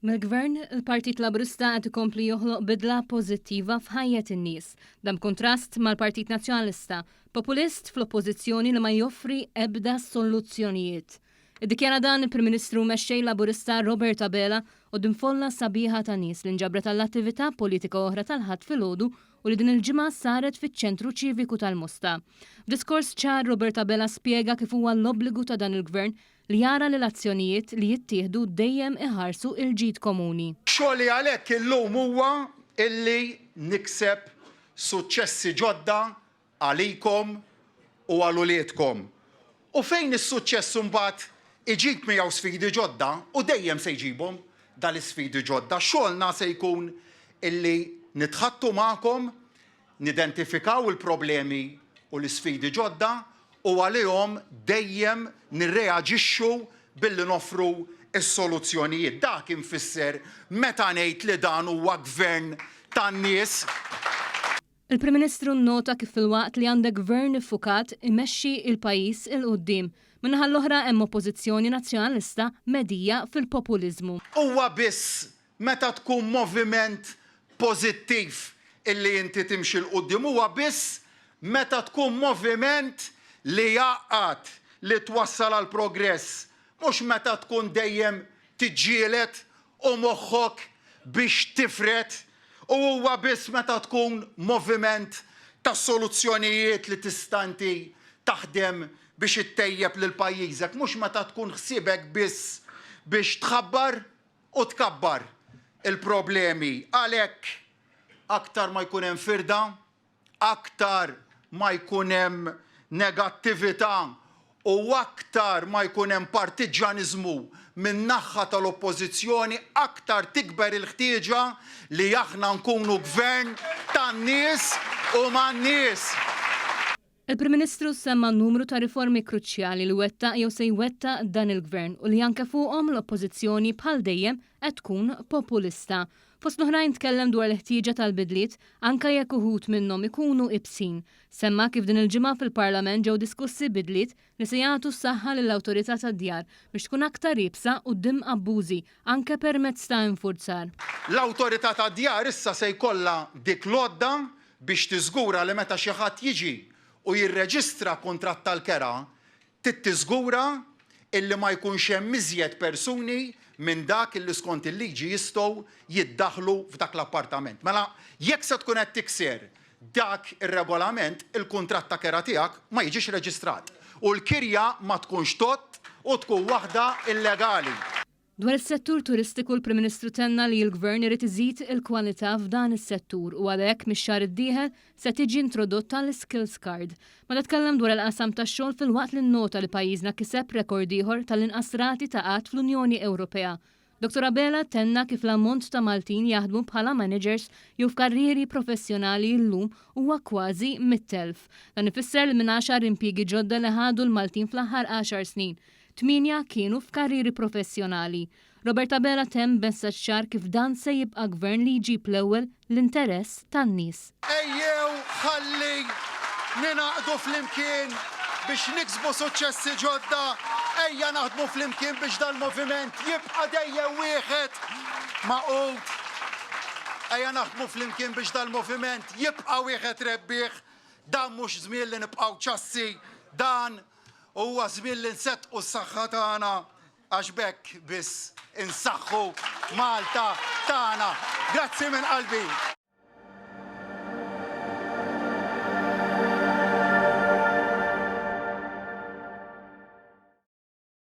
Mill-Gvern, il-Partit Laburista qed ikompli joħloq bidla pożittiva f'ħajjet in-nies. Dan b'kuntrast mal-Partit Nazzjonalista, populist fl-Oppożizzjoni li ma joffri ebda soluzzjonijiet. Iddikjara dan il-Prim Ministru u Mexxej Laburista Robert Abela quddiem folla sabiħa ta' nies li nġabret għall-attività politika oħra tal-Ħadd filgħodu u li din il-ġimgħa saret fiċ-Ċentru Ċiviku tal-Mosta. F'diskors ċar Robert Abela spjega kif huwa l-obbligu ta' dan il-Gvern li jara li l-azzjonijiet li jittieħdu dejjem iħarsu l-ġid komuni. Xogħli għalhekk illum huwa illi nikseb suċċessi ġodda għalikom u għal uliedkom. U fejn is-suċċess imbagħad iġib miegħu sfidi ġodda, u dejjem se jġibhom dal-isfidi ġodda, xogħolna se jkun illi nitħaddtu magħkom, nidentifikaw il-problemi u l-isfidi ġodda u għalihom dejjem nirreaġixxu billi noffru s-soluzzjonijiet. Dak infisser meta ngħid li dan huwa gvern tan-nies. Il-Prim Ministru nnota kif filwaqt li għandek Gvern iffukat imexxi l-pajjiż 'il quddiem, min-naħa l-oħra hemm Oppożizzjoni Nazzjonalista medija fil-populiżmu. Huwa biss meta tkun moviment pożittiv illi inti timxi 'l quddiem. Huwa biss meta tkun moviment li jgħaqqad, li twassal għall-progress. Mhux meta tkun dejjem tiġġieled u moħħok biex tifred u huwa biss meta tkun moviment ta' soluzzjonijiet li tista' inti taħdem biex ittejjeb lil pajjiżek, mhux meta tkun ħsiebek biss biex tħabbar u tkabbar il-problemi. Għalhekk aktar ma jkun hemm firda, Aktar ma jkun hemm negattività u aktar ma jkun hemm partiġġjaniżmu min-naħha tal-Oppożizzjoni aktar tikber il-ħtieġa li aħna nkunu Gvern tan-nies u man-nies. Il-Prim Ministru semma numru ta' riformi kruċjali li wettaq jew se jwettaq dan il-Gvern u li anke fuqhom l-Oppożizzjoni bħal dejjem qed tkun populista. Fost l-oħrajn tkellem dwar il-ħtieġa tal-bidliet anke jekk uħud minnhom ikunu ibsin. Semma kif din il-ġimgħa fil-Parlament ġew diskussi bidliet li se jagħtu s-saħħa lill-Awtorità tad-Djar biex tkun aktar iebsa quddiem abbużi anke permezz ta' infurzar. L-Awtorità tad-Djar issa se jkollha dik l-għodda biex tiżgura li meta xi ħadd jiġi u jirreġistra kuntratt tal-kera Trid tiżgura illi ma jkunx hemm iżjed persuni minn dak illi skont il-liġi jistgħu jiddaħħlu f'dak l-appartament. Mela jekk se tkun qed tikser dak ir-regolament, il-kuntratt ta' kera tiegħek ma jiġix reġistrat u l-kirja ma tkunx tgħodd u tkun waħda illegali. Dwar is-settur turistiku l-Prim Ministru tenna li l-Gvern irid iżid il-kwalità f'dan is-settur u għalhekk mix-xahar id-dieħel se tiġi introdotta l-Skills Card. Meta tkellem dwar il-qasam tax-xogħol filwaqt li nnota li pajjiżna kiseb rekord ieħor tal-inqas rati ta' qgħad fl-Unjoni Ewropea, Dottor Abela tenna kif l-ammont ta' Maltin jaħdmu bħala managers jew f'karrieri professjonali llum huwa kważi 100,000. Dan ifisser li minn għaxar impjiegi ġodda li ħadu l-Maltin fl-aħħar għaxar snin, Tmienja kienu f'karrieri professjonali. Robert Abela temm b'messaġġ ċar kif dan se jibqa' Gvern li jġib l-ewwel l-interess tan-nies. Ejjew ħalli ningħaqdu flimkien biex niksbu suċċessi ġodda, ejja naħdmu flimkien biex dal-moviment jibqa' dejjem wieħed magħqud. Ejja naħdmu flimkien biex dal-moviment jibqa' wieħed rebbieħ. Dan mhux żmien li nibqgħu ċassi, dan Huwa żmien li nseddqu s-saħħa tagħna għax b'hekk biss insaħħu Malta tagħna. Grazzi minn qalbi.